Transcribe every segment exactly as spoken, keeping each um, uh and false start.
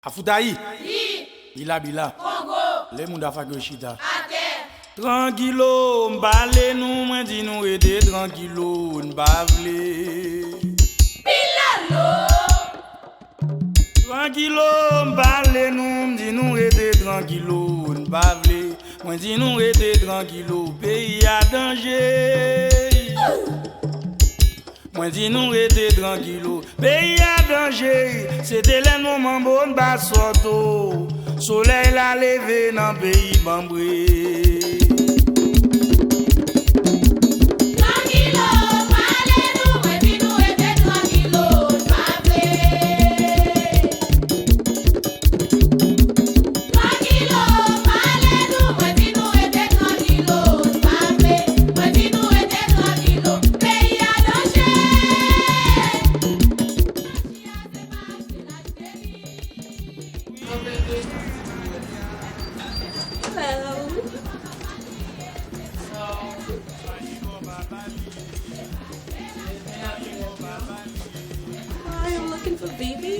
Afoutayi! Wi! Bila bila! Kongo! Lè moun da fak yo chita. Atè! Trankilo, m pale nou, mwen di nou rete trankilo, n pa vle. Pilalo! Trankilo, m pale nou, m di nou rete trankilo, n pa vle. Mwen di nou rete trankilo, peyi a danje. Mwen di nou rete trankilo, peyi a danje. Se te lè nou manbo n pa sòto. Solèy la leve nan peyi Banbre. Trankilo, pale nou, mwen di nou rete trankilo, n pa vle. Trankilo, pale nou, mwen di nou rete trankilo, n pa vle. Mwen di nou rete trankilo, peyi a danje. Hello. Hi, I'm looking for Vivi.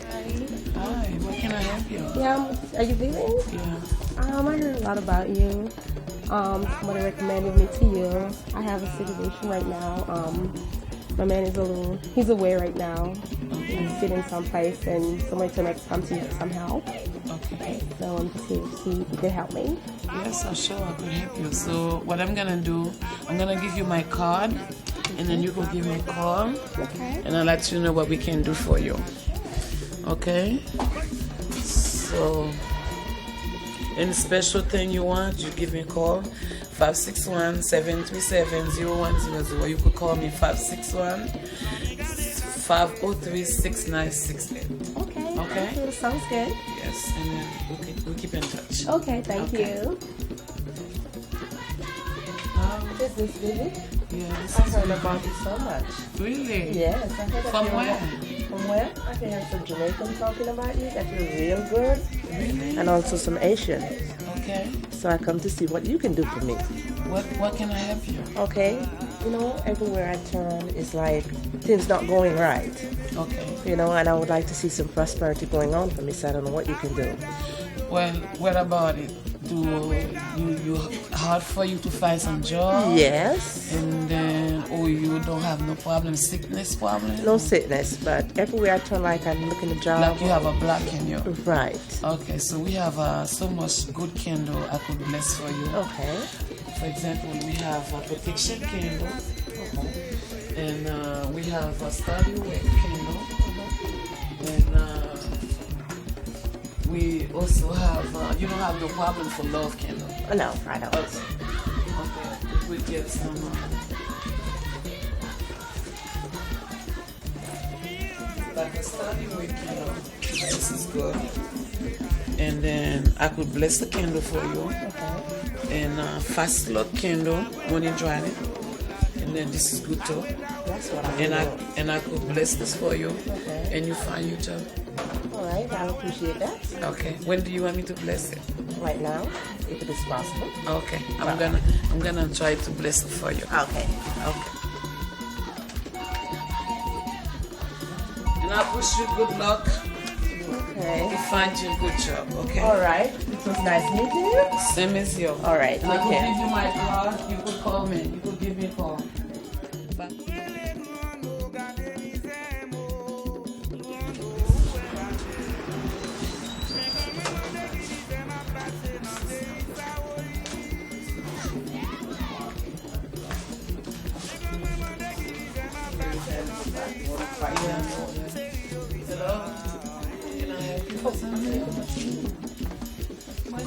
Hi. Hi, what can I help you? Yeah, um, are you Vivi? Yeah. Um, I heard a lot about you. Um, somebody recommended me to you. I have a situation right now. Um, my man is a little, he's away right now. Okay. He's sitting someplace and somebody told me to come to you for some help. Okay. So I'm just here to see if you could help me. Yes, I'm sure I could help you. So what I'm gonna do, I'm gonna give you my card, and then you go give me a call, okay, and I'll let you know what we can do for you. Okay? So, any special thing you want, you give me a call. Five six one, seven three seven, zero one zero zero. You could call me five six one, five oh three, six nine six eight. Okay, okay, thank you. Sounds good. Yes, and then we keep, we keep in touch. Okay, thank you. Um, is this Vivi? Yeah, this is Vivi. I heard about you so much. Really? Yes, I heard that. From where? From where? I hear some Jamaican talking about you, that you're real good. Really? And also some Asian. Okay. So I come to see what you can do for me. What, what can I help you? Okay. You know, everywhere I turn, it's like things not going right. Okay. You know, and I would like to see some prosperity going on for me, so I don't know what you can do. Well, what about it? Do you, you hard for you to find some job? Yes. And then, oh, you don't have no problem, sickness problem? No sickness, but everywhere I turn, like, I'm looking a job. Like you have a black in you. Right. Okay, so we have, uh, so much good candle I could bless for you. Okay. For example, we have a protection candle, and, uh, we have a study work candle, and, uh, we also have, uh, you don't have no problem for love candle. No, I don't. Okay. Okay. If we get some, uh, like a study work candle. This is good. And then I could bless the candle for you. Okay. And, uh, fast luck candle, money dragon. And then this is good too. That's what I And I, want. And I could bless this for you. Okay. And you find your job. All right, I appreciate that. Okay. When do you want me to bless it? Right now, if it is possible. Okay. I'm gonna, I'm gonna try to bless it for you. Okay. Okay. And I wish you good luck. Okay. To find you a good job, okay? All right. It was nice meeting you. Same as you. All right. And I could give you my card. You could call me. You could give me a call. Bye.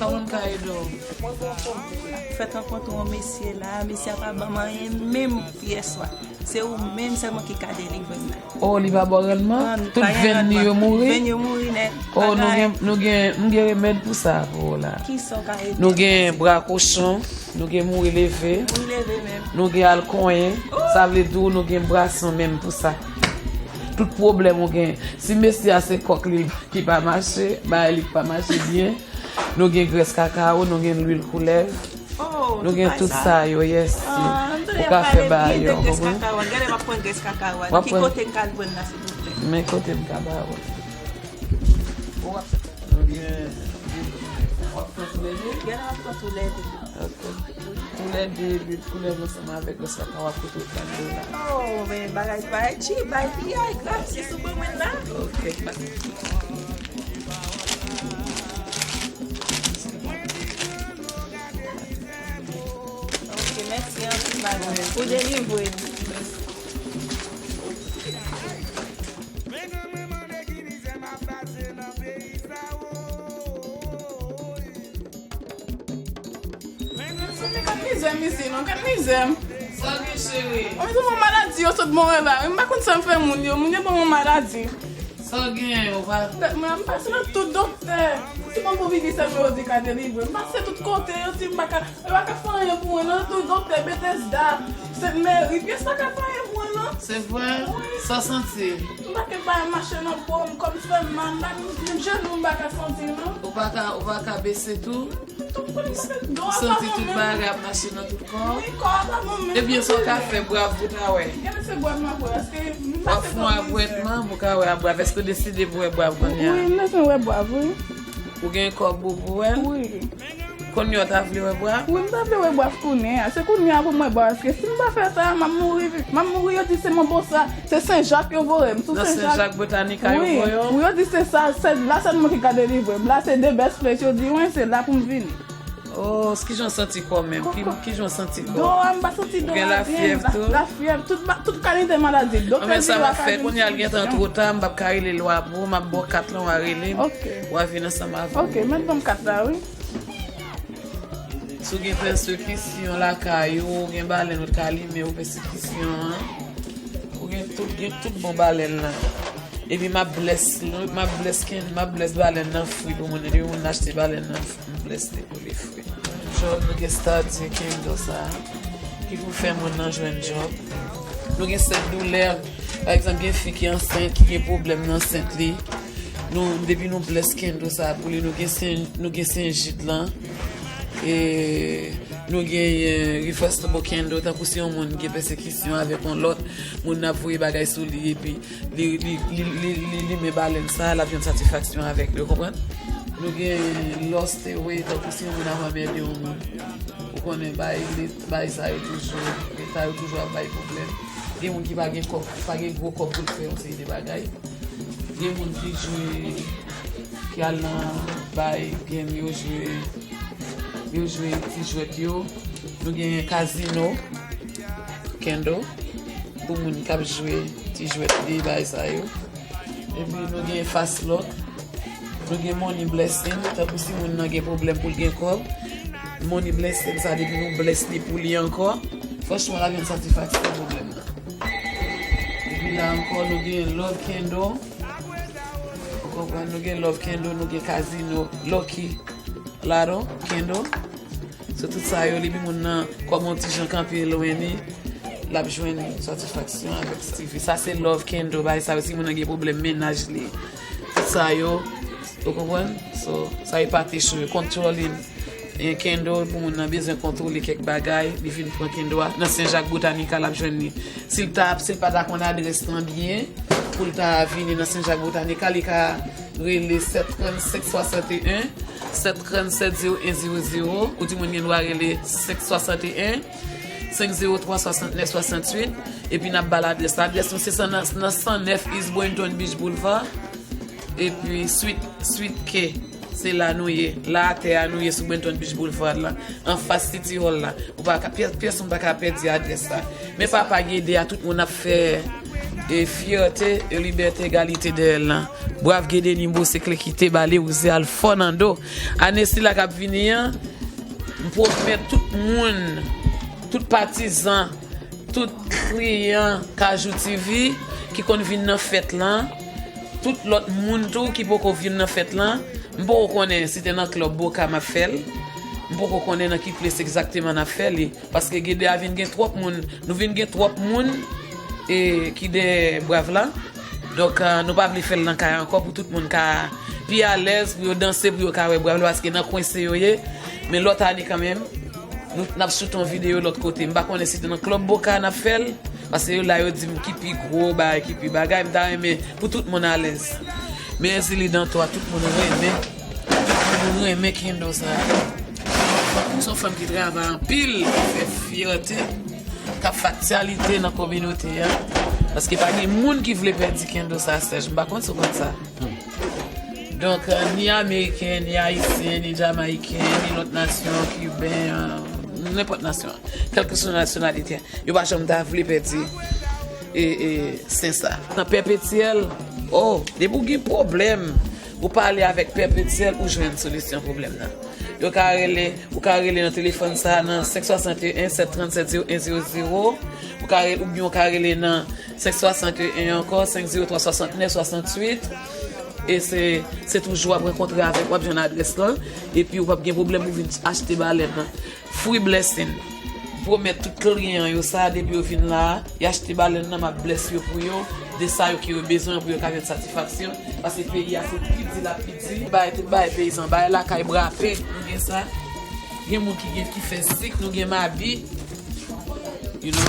Kòman m ka ede w? Fèk rankontre yon mesye la, mesye a pa ban m anyen menm yèswa. Se ou menm sèlman ki ka delivre m la. Oh, li pa ba w rannman? Tout venn li yo mouri? Venn yo mouri nèt. Oh, nou gen, nou gen, m gen remèd pou sa pou ou la. Kisa w ka ede m? Nou gen bra kochon, nou gen mouri leve, mouri leve menm, nou gen al konyen. Sa vle di w nou gen bwason menm pou sa. Tout pwoblèm ou gen. Si mesye a se kòk li ki pa mache, bagay li ki pa mache byen, nou gen grès kakawo, nou gen lwil koulèv. Oh, nou gen tout sa yo, yes. Ou ka fè bagay yo, w konprann? Gade, m ap pran grès kakawo a. Ki kote m ka jwenn la, silvouplè? Men kote m ka ba ou. Ou ap fè sa. Ou gen, w ap fè toulède? Gen w ap fè toulède. Ok. Toulède, epi toulède ansanm avèk lòs la, w ap koute w trant dola. Oh, men bagay pa tchip, bay piyay gratis ou ban mwen la. Ok. Ok, mèsi anpil, madam. Ou delivre. Mezanmi, gad mizè m isi non, gad mizè m. Sa gen, cheri? Mwen, se yon maladi yo sot ban mwen la wi. M pa konn sa m fè moun yo. Moun yo ban mwen maladi. Sa w gen, ou pa... Mwen, m pase nan tout doktè. Si bon pou vini sèlman yo di ka delivre. M pase tout kote, yo di m pa ka, yo pa ka fè anyen pou mwen nan tout doktè Bethesda, Sent Meri, pyès pa ka fè anyen pou mwen non. Se vre? Wi. Sa w santi? M pa ka bay mache nan po m, kò m fè m mal, m pa, menm jenou m pa ka santi non. Ou pa ka, ou pa ka bese tou? Tout kote m pase, do a pa bon menm. Ou santi tout bagay ap mache nan tout kò? Wi, kò a pa bon menm. Ebyen, sa w ka fè, brav pou ta wè. Gade se brav m ap wè, èske m pase kòb mizè. W ap fè yon abwètman pou w ka wè brav. Èske w deside pou w wè brav kounye a? Wi, m bezwen wè brav, wi. Ou gen kòb ou pou wè l? Wi. Kounye a w ta vle wè brav? Wi, m ta vle wè brav kounye a. Se kounye a pou m wè brav, paske si m pa fè sa, m ap mouri, m ap mouri, yo di se Manbosa, se Sen Jak yo voye m. Sou Nan Sen Sen Jak. Jak Botanica yo voye w? Wi, yo di se sa, se la sèlman ki ka delivre m. La se the best place, yo di, wi, se la pou m vini. Oh, kijan w santi kò menm? Ki, kijan w santi kò? Do a, m pa santi do a byen. Ou gen lafyèv tou? Lafyèv, tout, tout kalite maladi. Doktè di yo a ka vin sou misyon. Anben sa m ap fè, kounye a l gentan twò ta, m p ap ka rele lwa pou ou, m ap ba w kat lan, w a rele m. Ok. W a vin ansanm avè m. Ok, mèt ban m kat la, wi. Si w gen pèsekisyon lakay ou, ou gen balèn ou t ka limen ou pèsekisyon an, ou gen tout, gen tout bon balèn lan. Epi m ap blès, m ap blès ken, m ap blès balèn nan fri pou moun, depi moun achte balèn nan fri, m blès li pou li fri. Jòb, nou gen Stardieu Kendo sa, ki pou fè moun nan jwenn jòb. Nou gen sèt doulè, pa egzanp, gen fi ki ansent, ki gen pwoblèm nan ansent li. Nou, depi nou blès Kendo sa pou li, nou gen sen, nou gen senjit lan. E nou gen, e, reversible Kendo, tankou si yon moun gen pèsekisyon avèk yon lòt, moun nan ap voye bagay sou li, epi li, li, li, li, li limen balèn sa, l ap jwenn satisfaksyon avèk li, ou konprann? Nou gen Lost Away, tankou si yon moun ap anmède yon moun. Ou konnen bay, li, bay sa yo toujou, leta yo toujou ap bay pwoblèm. Gen moun ki pa gen kòb, pa gen gwo kòb pou l fè yon seri de bagay. Gen moun ki jwe, ki al nan bay game, yo jwe, yo jwe ti jwèt yo. Nou gen kazino, Kendo, pou moun k ap jwe ti jwèt li, bagay sa yo. Epi nou gen Fast Luck, nou gen Money Blessing, tankou si moun nan gen pwoblèm pou l gen kòb. Money Blessing sa, depi nou bless li pou li ankò, franchman, l ap jwenn satisfaksyon pwoblèm nan. Epi la ankò, nou gen Love Kendo. Ou konprann? Nou gen Love Kendo, nou gen Casino, Lucky, Lotto, Kendo. Se tout sa yo, li di moun nan, kòm yon ti jan kanpe lwen li, l ap jwenn satisfaksyon avèk sa. Sa se Love Kendo, bay sa yo, si moun nan gen pwoblèm mennaj li. Tout sa yo, ou konprann? So, sa yo pa te chwe. Controlling, e, Kendo, pou moun nan bezwen kontwole kèk bagay, li vin pran Kendo a. Nan Sen Jak Botanica, l ap jwenn li. Si l ta, si l pa ta konn adrès lan byen, pou l ta vini nan Sen Jak Botanica, li ka rele sèt trannsenk swasanteyen, sèt trannsenk zewo en zewo zewo, ou di moun gen dwa rele senk swasanteyen, senk zewo twa swasantnèf swasantwit, epi n ap ba l adrès la. Adrès nou se san, nan, nan san nèf East Boynton Beach Boulevard, epi Suite, Suite K, se la nou ye. La atè a nou ye sou Boynton Beach Boulevard la, anfas City Hall la. Ou pa ka, pyès, pyès moun pa ka pèdi adrès la. Men papa Gede a, tout moun ap fè, e, fyète, e, libète, egalite dèyè l lan. Brav Gede Nimbo se kle ki te ba li, wouze al fò nan do. Ane sila k ap vini an, m pwomèt tout moun, tout patizan, tout kliyan Kajou T V ki konn vin nan fèt lan, tout lòt moun tou ki poko vin nan fèt lan, m poko konnen si te nan Club Boca m ap fè l, m poko konnen nan ki ples egzakteman n ap fè li. Paske Gede a vin gen twòp moun, nou vin gen twòp moun, e, ki dèyè Brav la. Donk, e, nou pa vle fè l nan kay ankò pou tout moun ka pi alèz, pou yo danse, pou yo ka wè Brav la, paske nan kwen se yo ye. Men lòt ane kanmenm, nou, n ap choute yon videyo lòt kote. M pa konnen si te nan Club Boca n ap fè l, Paske yo la, yo di m ki pi gwo bagay, ki pi bagay, m ta renmen pou tout moun alèz. Men Ezili Dantò a, tout moun renmen. Tout moun renmen kendo sa. Se yon fanm ki travay anpil, ki fè fyète, k ap fè aktyalite nan kominote a. Paske pa gen moun ki vle pèdi kendo sa, Sèj. M pa konn si w konn sa. Donk, euh, ni ameriken, ni ayisyen, ni jamayiken, ni lòt nasyon, kiben, euh, nenpòt nasyon, kèlkeswa nasyonalite, yo pa janm ta vle pèdi e, e, sen sa. Nan Pèpetyèl, oh, depi w gen pwoblèm, ou pale avèk Pèpetyèl, ou jwenn solisyon pwoblèm nan. Yo ka rele, ou ka rele nan telefòn sa a nan senk swasanteyen sèt trannsèt zewo en zewo zewo. Ou ka rele, oubyen ou ka rele nan senk swasanteyen ankò, senk zewo twa swasannnèf swasanntuit. E se, se toujou w ap rankontre avèk, w ap jwenn adrès lan. Epi ou p ap gen pwoblèm pou vin achte balèn nan. Free Blessing pwomèt tout kliyan yo sa, depi yo vin la a, y achte balèn nan, m ap bless yo pou yo, de sa yo ki yo bezwen pou yo ka jwenn satisfaksyon. Paske peyi a se pi di l ap pi di. Bay tout bay peyizan, bay lakay brape, nou gen sa. Gen moun ki gen, ki fè sik, nou gen mabi. You know?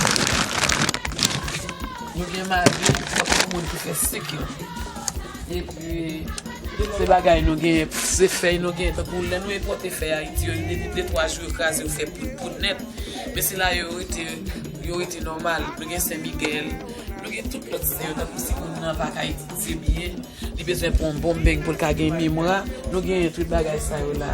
Nou gen mabi, pou moun ki fè sik yo. Epi, se bagay nou gen, se fèy nou gen, tankou lè nou enpòte fèy Ayiti yo, de, de twa jou yo kraze, yo fè poud poud nèt. Men se la yo rete, yo rete nòmal. Nou gen Sen Miguel, nou gen tout lòt sen yo, tankou si moun nan pa ka etidye byen, li bezwen pran yon bon beny pou l ka gen memwa, nou genyen tout bagay sa yo la.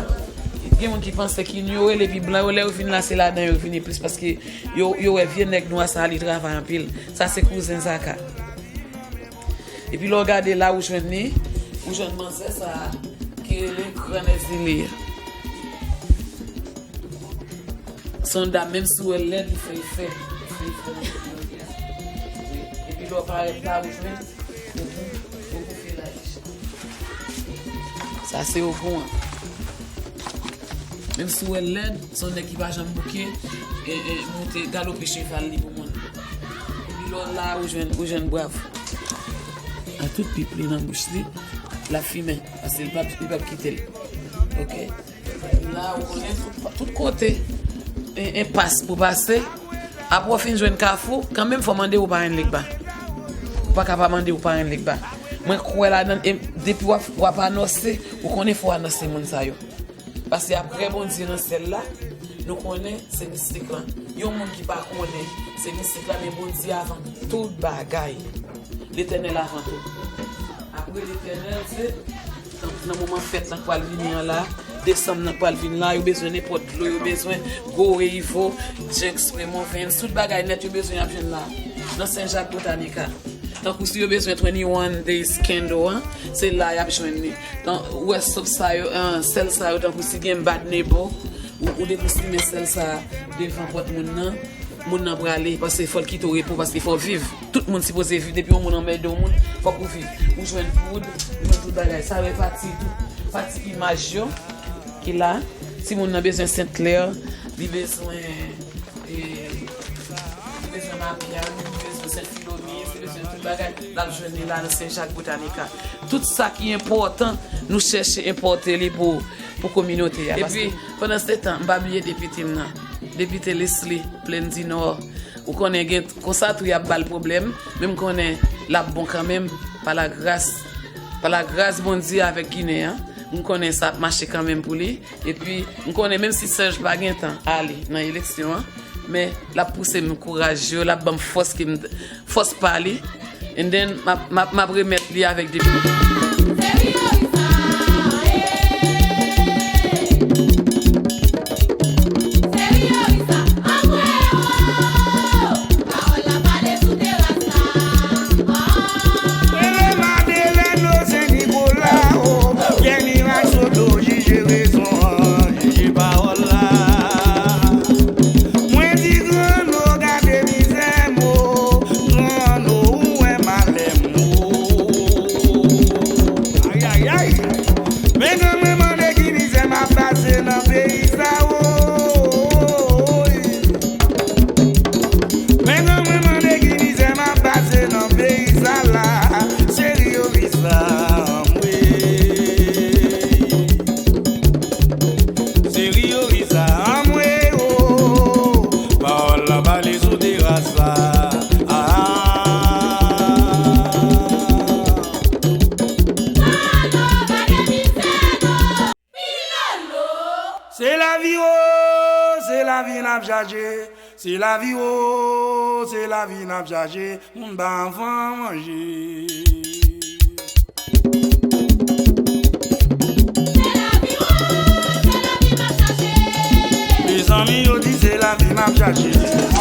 Gen moun ki panse ki yo rele pi blan yo, lè yo vin la, se ladan yo vini plis, paske yo, yo wè vye nèg nwa sa, li travay anpil. Sa se kouzen Zaka. Epi lè w gade la, ou jwenn li, ou jwenn manzè sa a ki rele Grann Ezili a. Se yon dam, menm si w wè l lèd, li fè efè. Li fè efè nan kominote a. Wi. Epi lè w parèt la, ou jwenn Ogou, Ogou Felaj. Sa se Ogou an. Menm si w wè l lèd, se yon nèg ki pa janm bouke, e, e, monte, galope cheval li pou moun. Epi lè w la, ou jwenn, ou jwenn Bravo. A tout pip li nan bouch li, l ap fimen, paske li p ap, li p ap kite l. Oke? La, ou konnen tout, tout kote, e, enpas pou pase. Apre w fin jwenn Kafou, kanmenm fò w mande ou parenn Legba. Ou pa ka pa mande ou parenn Legba. Mwen kwè ladan l, e depi w ap, w ap anonse, ou konnen fò w anonse moun sa yo. Paske apre Bondye nan syèl la, nou konnen se mistik lan. Yon moun ki pa konnen se mistik la, men Bondye avan tout bagay. Letènèl avan tou. Apre Letènèl, se nan moman fèt lan k pral vini an la, desanm nan k pral vin la, yo bezwen nenpòt dlo, yo bezwen Goreyivo, Jenks, Remon Vens, tout bagay nèt yo bezwen y ap jwenn la. Nan Sen Jak Botanika. Tankou si yo bezwen twenty-one Days Candle an, se la y ap jwenn li. Tan, ou wè sòp sa yo, an, sèl sa yo, tankou si gen bad nebo, ou, ou dekonstrimen sèl sa devan pòt moun nan, moun nan prale, paske fò l kite w repo, paske fò w viv. Tout moun sipoze viv, depi yon moun anmède yon moun, fòk ou viv. Ou jwenn poud, ou jwenn tout bagay. Sa yo e pati, tout, pati imaj yo ki la. Si moun nan bezwen Sent Klè, li bezwen, e, li bezwen Mabyal, li bezwen Sent Filomiz, li bezwen tout bagay, l ap jwenn li la nan Sen Jak Botanika. Tout sa ki enpòtan, nou chèche enpòte li pou, pou kominote a. Epi, pandansetan, m pa bliye depite m nan. Depite Leslie, Plèn di Nò. Ou konnen gen, konsa tou y ap ba l pwoblèm, men m konnen l ap bon kanmenm, pa lagras, pa lagras Bondye avèk Ginen an. M konnen sa ap mache kanmenm pou li. Epi, m konnen menm si Serge pa gentan ale nan eleksyon an, men l ap pouse m kouraj yo, l ap ban m fòs ke m, fòs pa li. And then, m ap, m ap, m ap remèt li avèk depi. Rele Madelèn o Sen Nikola o, Pyè Miray Soto jije rezon an, jije pawòl la. Mwen di Granlo gade mizè mo, Granlo ou wè malè mo. Lavi o, se lavi n ap chache. Se lavi o, se lavi n ap chache. Moun pa anfan manje. Se lavi o, se lavi n ap chache. Mezanmi, yo di se lavi n ap chache.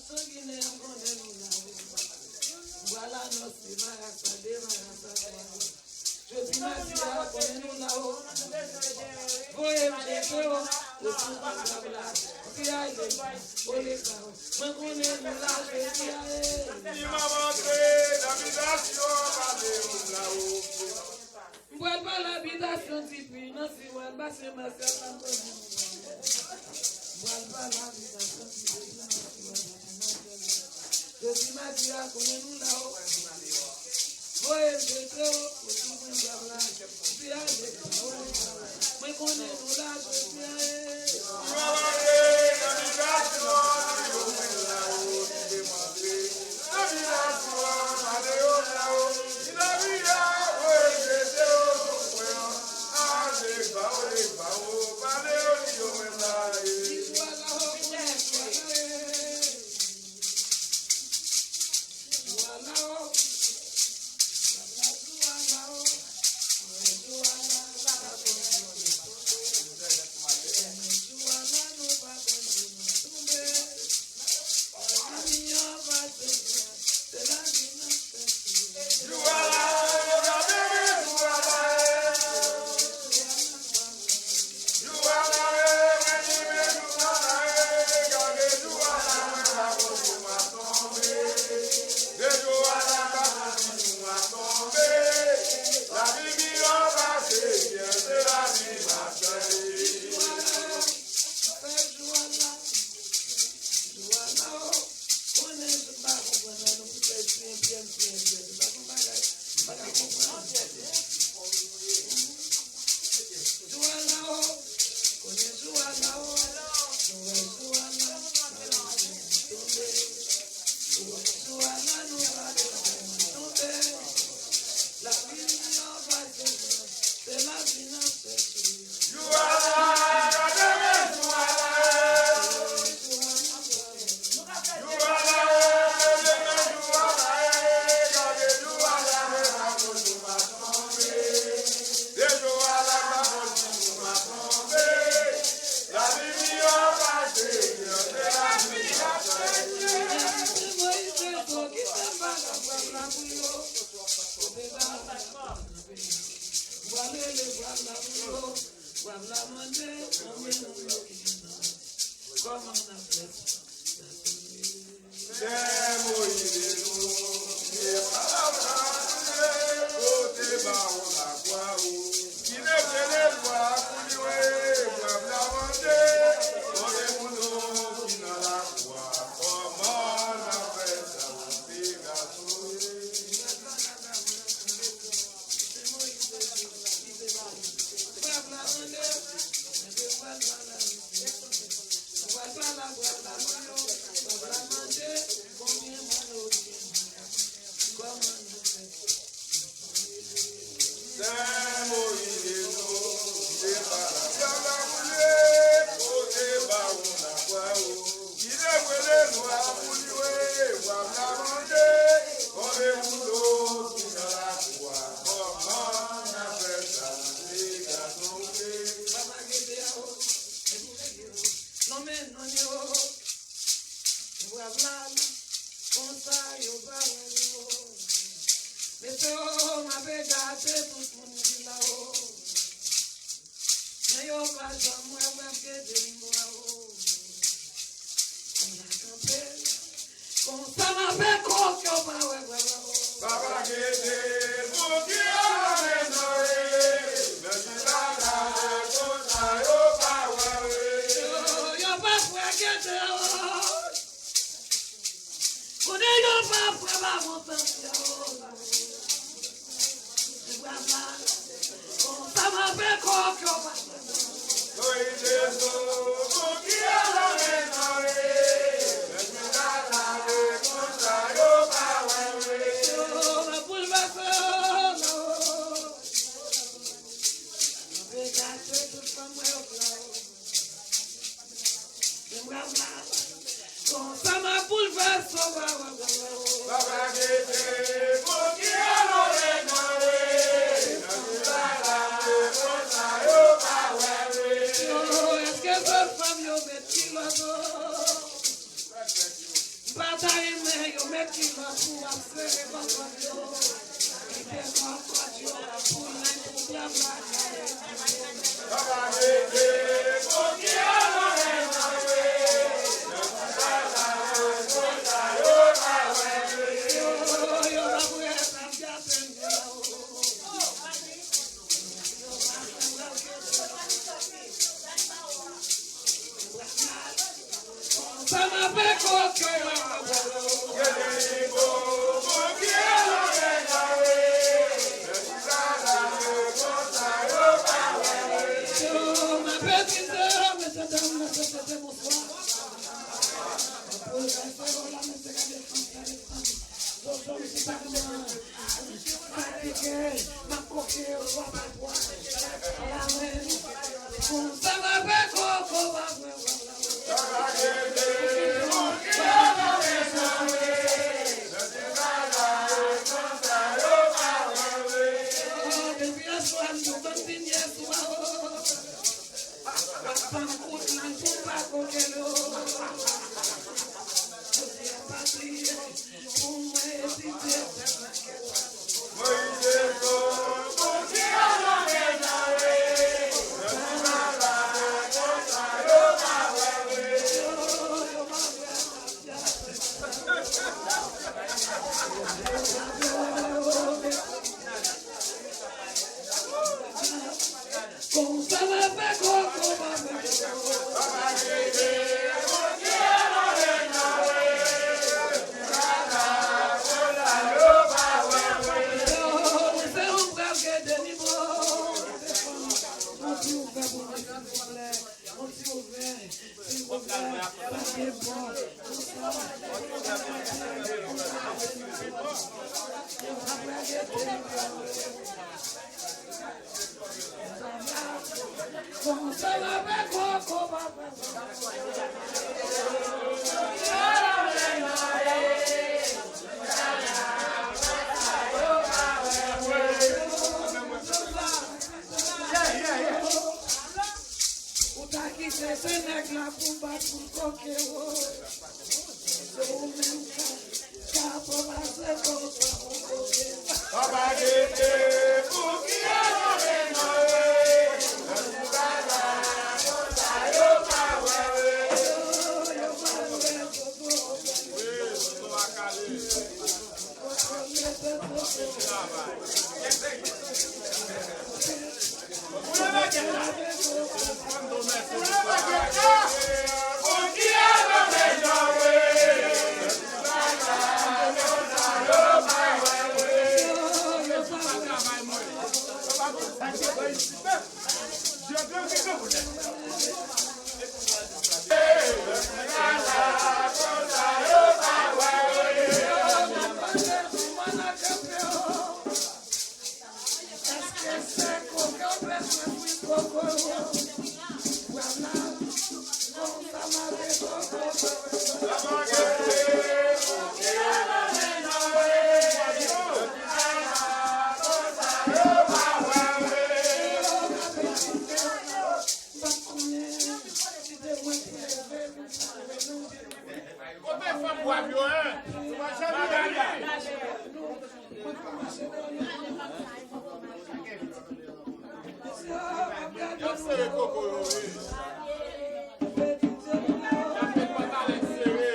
Sanginè, m konnen nou la wi. Vwala, non, se marasa, de marasa, twa. Jodi madi a, Konnen nou la o. Voye m jete o. Ou sou konn sa w la. Ti ale, ole pa o. Mwen konnen nou la jodi a e. Ni manman antre nan bitasyon, pale m la o. M pral pale abitasyon Tipi nan Siwal, Basen Masyal, Lanbòdini. M pral pale abitasyon Tipi nan Siwal, Basen Masyal. Jodi madi a, konnen nou la o. Voye m jete o, pou tou mwen bab la. Ti ale, mwen konnen nou la jodi a e. Lè Moyiz rive nou, se pa la w ka boule, kote bawon lakwa o, ki leve lelwa pou li we, bwav la mande, kote moun ki nan lakwa, kòman n ap fè sa, se gason ye. Lè Moyiz rive nou, se pa la w ka boule, kote bawon lakwa o, ki leve lelwa pou li we, bwav la mande, konbyen moun ki nan lakou a, kòman n ap fè sa, se gason ou ye. Papa gete a o, e pou gete o, non men non yo, bwav la, konsa yo pa wè nou o. Mesye o, m ape gate tout moun ki la o. Men yo pa janm wè bwav gete m bwa o. Konsa kanpe, konsa m ape kòk yo pa wè bwav la o. Papa gete, pou ki yo pa wè nou e. Men ki la la e konsa yo pa wè e. Yo, yo pa wè gete o. Konnen yo pa fè ba bon santi a o. Bwav la, konsa m ape kòk yo pa fè. Yo ide zo, pou ki yo la men nan e. Men ki la la e konsa yo pa wè e. Yo, m ap boulvèse yo la o. M ape gate tout fanm mwen yo la o. Konsa m ap boulvèse w, wa, wa, wa, wa, wa. Papa gete, pou ki yo love nan e. Nan ki bagay konsa yo pa wè vre. Yo, èske se fanm yo met kilòt o? M pa ta renmen yo met kilòt pou w ap sere kòkòt yo. Kite kòkòt yo pou nèg pou bwa Ou ta kite se nèg la pou bat pou koke wo. Se ou menm ka, ka pase pou koke. Papa Dede, pou ki yo mande mande? Nan ti bagay konsa yo pa wè vre. Yo pa wè vre. Kote fanm w ap yo, en? Ou pa janm gade. Yo sere koko yo, wi. Y ap met pantalèt sere.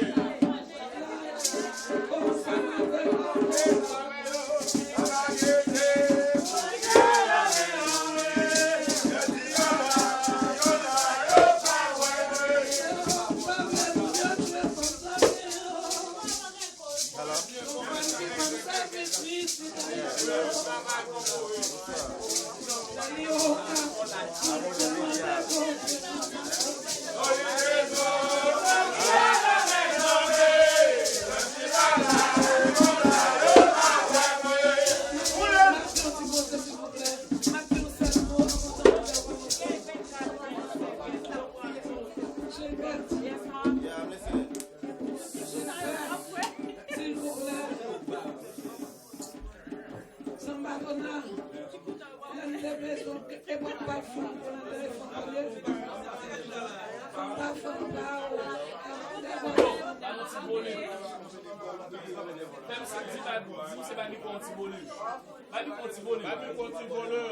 Sanba Dona, lè m te bezwen, e pa t pa fanm pou nan telefòn olye fanm pa fanm pa ou. Menm si di Babi, di se Babi pran ti vole. Babi pran ti vole. Babi pran ti vole.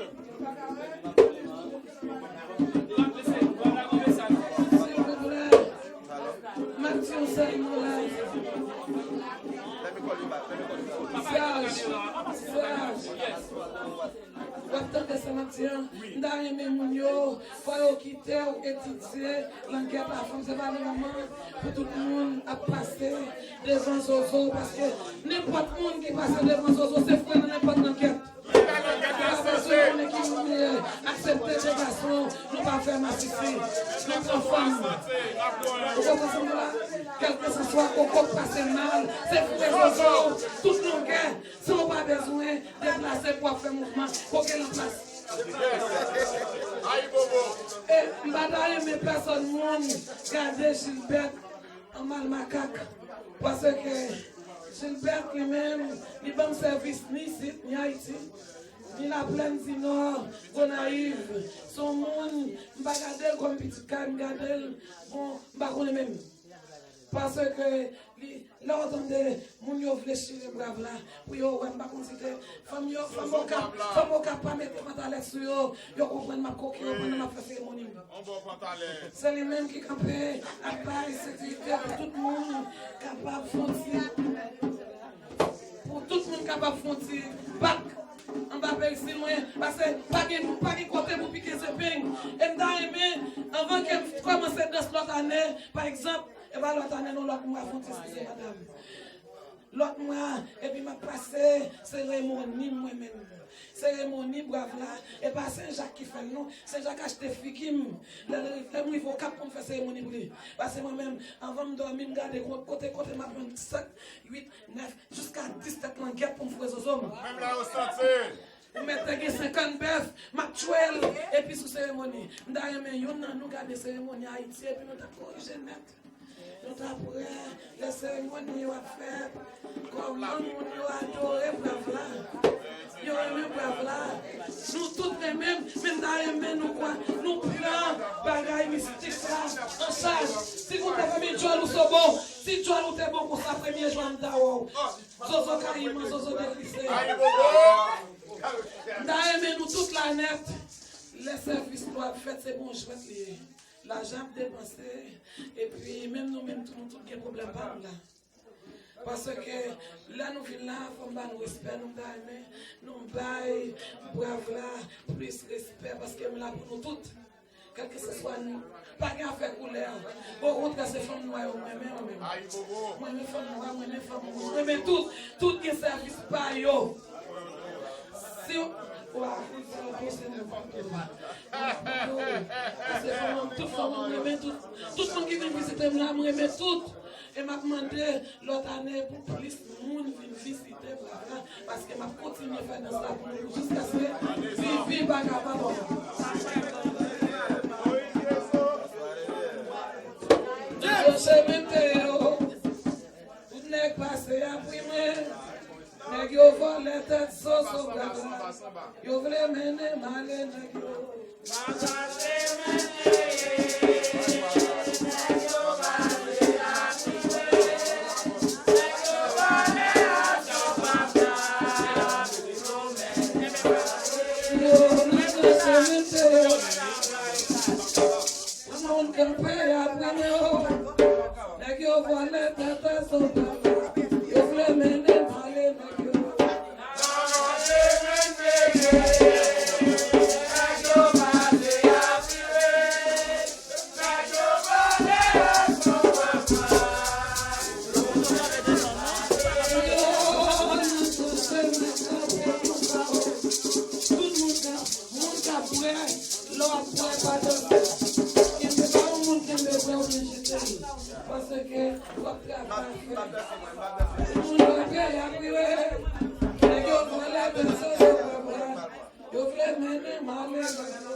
M ta renmen moun yo, fò yo kite w etidye langèt la fanm, se pa nòmal pou tout moun ap pase devan zozo, paske nenpòt moun ki pase devan zozo, se frè nan nenpòt langèt. Nou pa bezwen konnen ki moun li ye, aksepte de gason, nou pa fè masisi, nou pran fanm. Ou konprann sa m di la? Kèlkeswa koko k pase mal, se frè zozo, tout longè, san w pa bezwen deplase pou w ap fè mouvman, koke nan plas. E m pa ta renmen pèsòn moun gade Gilbert an mal makak, paske Gilbert li menm, li ban m sèvis ni isit, ni Ayiti, ni Laplèn di Nò, Gonayiv. Se yon moun, m pa gade l kòm pitit kay, m gade l, bon, m pa konnen menm. Paske li, lè w tande moun yo vle chire Brav la, pou yo wè m pa konn si te fanm yo, fanm Okap, fanm Okap pa mete pantalèt sou yo, yo konprann m ap koke yo pandan m ap fè seremoni m. Se li menm ki kanpe ap bay sekirite pou tout moun kapab fè yon ti, pou tout moun kapab fè yon ti bak anba persil mwen, paske pa gen, pa gen kote pou pike zepeng. E m ta renmen, anvan ke m kòmanse dans lòt ane, pa egzanp, e pa lòt ane non, lòt mwa, fè yon ti eskize madanm. Lòt mwa, epi m ap pase seremoni m mwen menm. Seremoni Brav la, e pa Sen Jak ki fè l non, Sen Jak achte figi m. Lè l rive, lè m rive Okap pou m fè seremoni pou li. Paske mwen menm, anvan m dòmi, m gade ko-, kote, kote m ap jwenn sèt, uit, nèf, jiska dis tèt langèt pou m foure zozo m. Menm la yo santi. Ou mèt te gen senkant bèf, m ap tchwe l, epi sou seremoni. M ta renmen youn nan nou gade seremoni Ayiti, epi nou t ap korije nèt. Nou t ap wè lè seremoni yo ap fèt, kòman moun yo adore Brav la. Yo renmen Brav la. Nou tout renmen m, men m ta renmen nou kwè, nou pran bagay mistik la an chaj. Si nou te fè men djòl ou so bon, si djòl ou te bon konsa, premye jou a m ta wè w. Zozo Kayiman, Zozo Deklise. M ta renmen nou tout la nèt. Lè sèvis nou ap fèt, se bon jwèt li ye. Lajan ap depanse, epi menm nou menm tou, nou tout gen pwoblèm pa nou la. Paske lè nou vin la, fò m ba nou respè nou, m ta renmen nou bay Brav la plis respè, paske m la pou nou tout. Kèlkeswa nou, pa gen afè koulè. Okontrè, se fanm nwa yo m renmen, mwen menm. Mwen renmen fanm nwa, mwen renmen fanm wouj, mwen renmen tout. Tout gen sèvis pa yo. Si w, wa, se yon bon semèn pou tout. Se fanm, tout fanm, mwen renmen tout. Tout moun ki vin vizite m la, mwen renmen tout. E m ap mande lòt ane pou plis moun vin vizite Brav la, paske m ap kontinye fè dans la pou nou jiskaske Vivi pa kapab ankò. Yo se mete yo, tout nèg pase apre mwen. Nèg yo vòlè tèt Zozo Brav la. Yo vle mennen m ale nèg yo. Yo nan se mete yo. Moun kanpe apre mwen o. Nèg yo vòlè tèt Zozo Brav la. Yo vle mennen m ale nèg yo. Tout moun ka, moun ka bwè, lè w ap bwè, pa danse. Kenbe, pa yon moun kenbe bwè oubyen jete l. Paske w ap travay, frè. Moun yo peye ap rive. Nèg yo vòlè tèt Zozo Brav la. Yo vle mennen m ale nèg yo.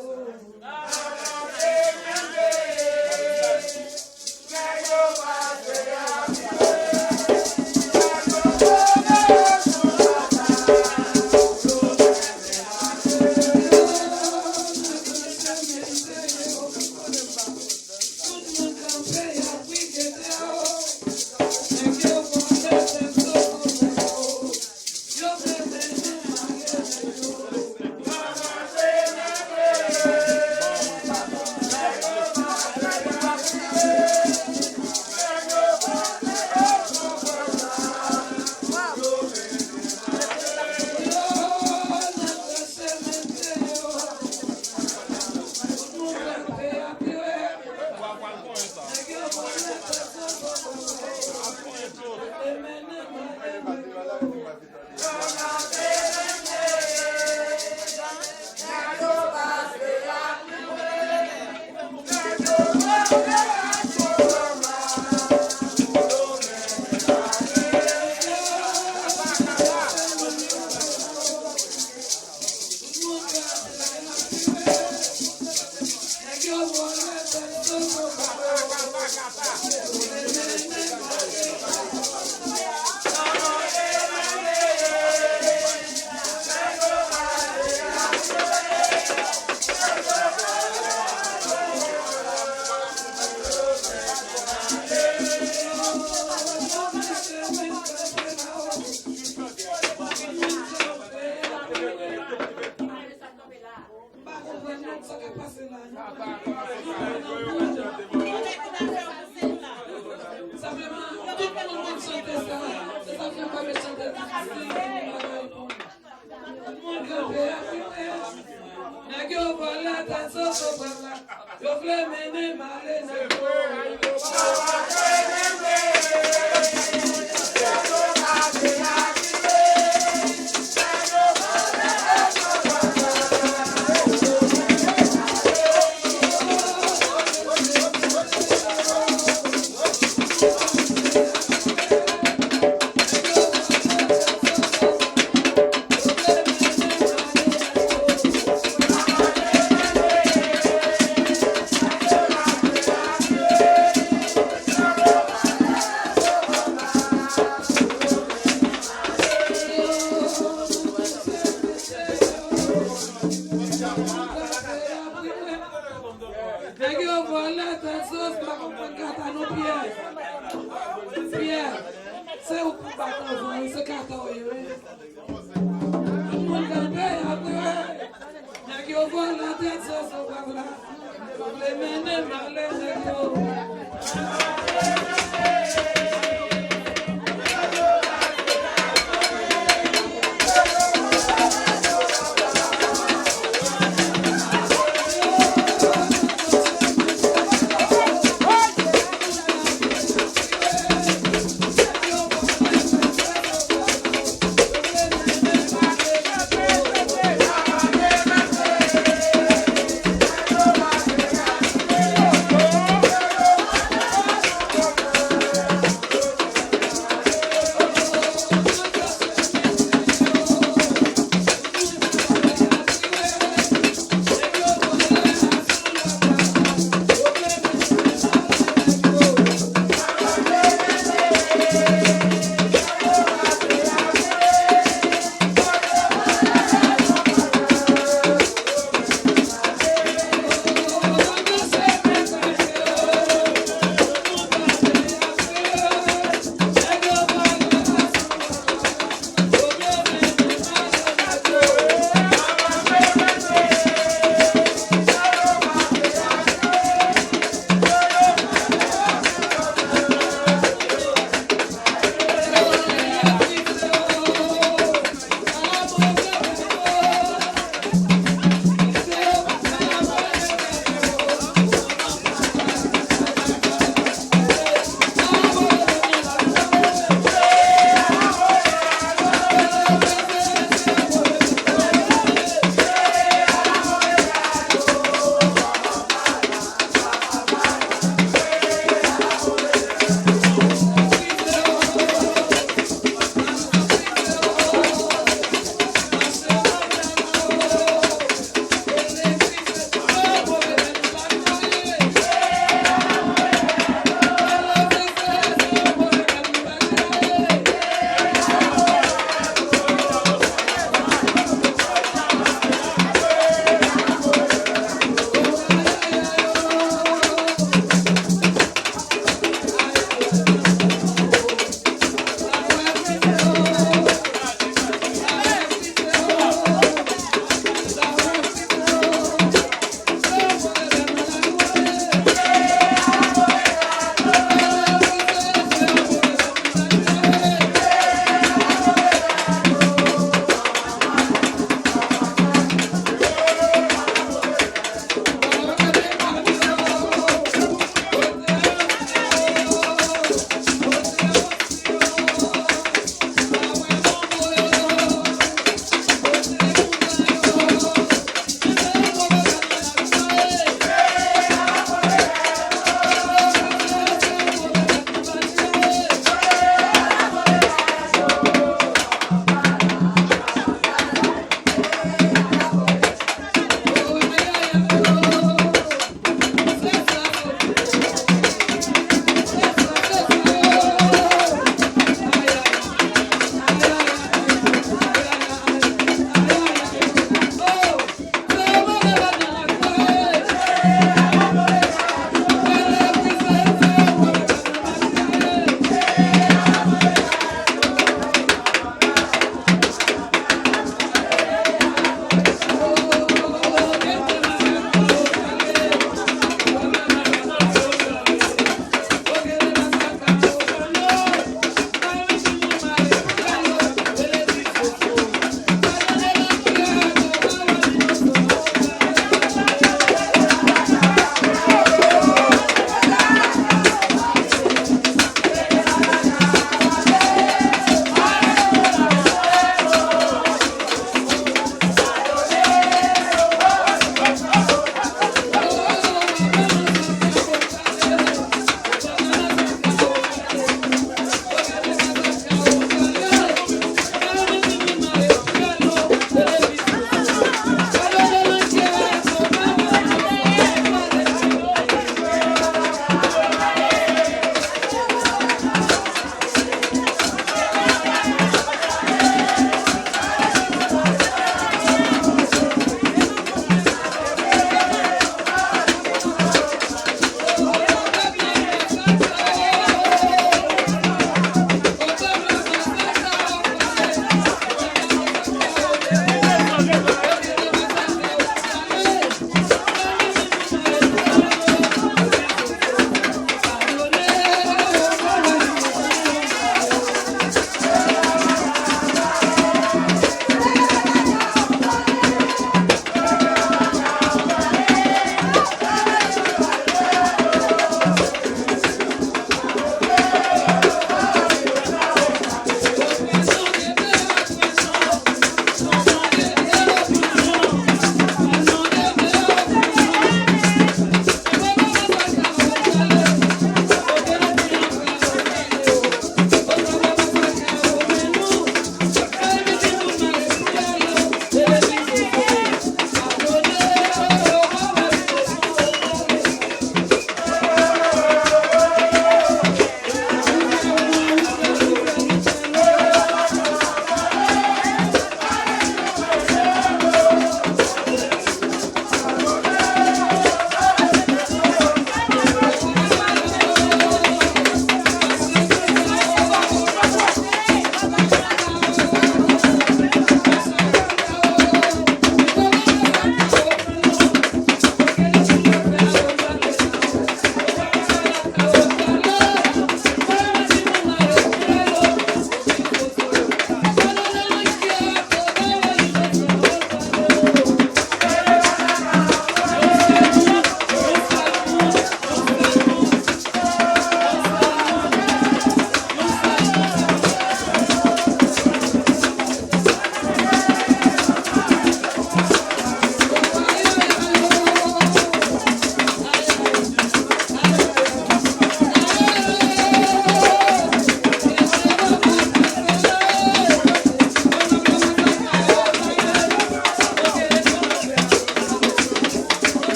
Konprann nou sa k ap pase la, non? Sa vrèman, tout moun konn chante sa. Se sa k fè m pa met chante difisil pou nou bagay pou nou. Tout moun kanpe ap gade. Nèg yo vòlè tèt soso pral la. Yo vle mennen m ale, nèg yo. Nèg yo vòlè tèt soso, pa konprann kata non, Pyè. Pyè, se ou k pou bat anvan, wi, se kata w ye, wi. Tout moun kanpe, y ap wè. Nèg yo vòlè tèt soso pral la. Yo vle mennen m ale, nèg yo.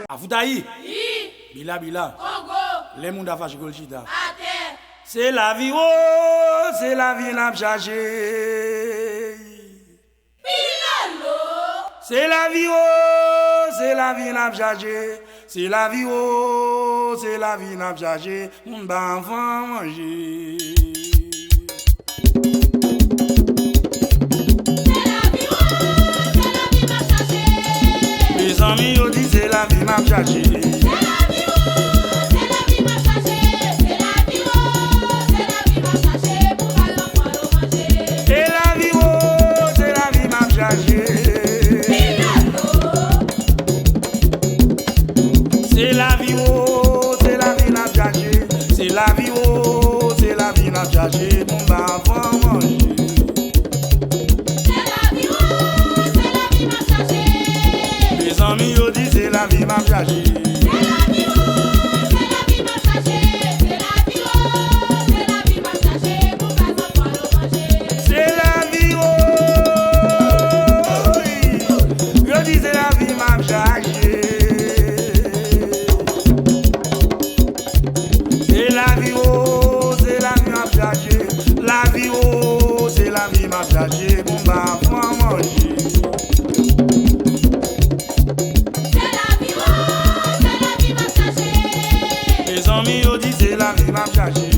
Afoutayi! Bila bila! Lè moun ta fache, kò l chita. Se lavi wo, se lavi n ap chache. Se lavi wo, se lavi n ap chache. Se lavi wo, se lavi n ap chache. Moun pa anvan manje. Mezanmi, yo di se lavi m ap chache. Se lavi wo, se lavi m ap chache. Se lavi wo, se lavi n ap chache. Se lavi wo, se lavi n ap chache. Moun pa anvan manje. Mezanmi, yo di se lavi m ap chache. Se lavi wo, yo di se lavi m ap chache. Se lavi wo, se lavi m ap chache. Lavi wo, se lavi m ap chache. Moun pa anvan manje. Mezanmi, yo di se lavi m ap chache.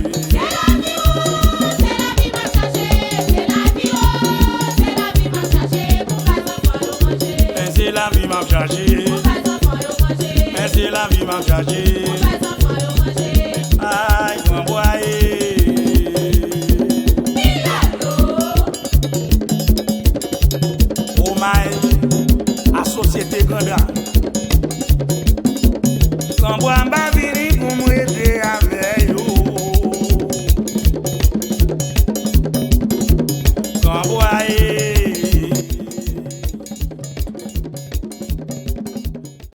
Men se lavi m ap chache. Men se lavi m ap chache. Ay, granbwa e. Omaj a Sosyete Granda. Granbwa m pa vini pou m rete.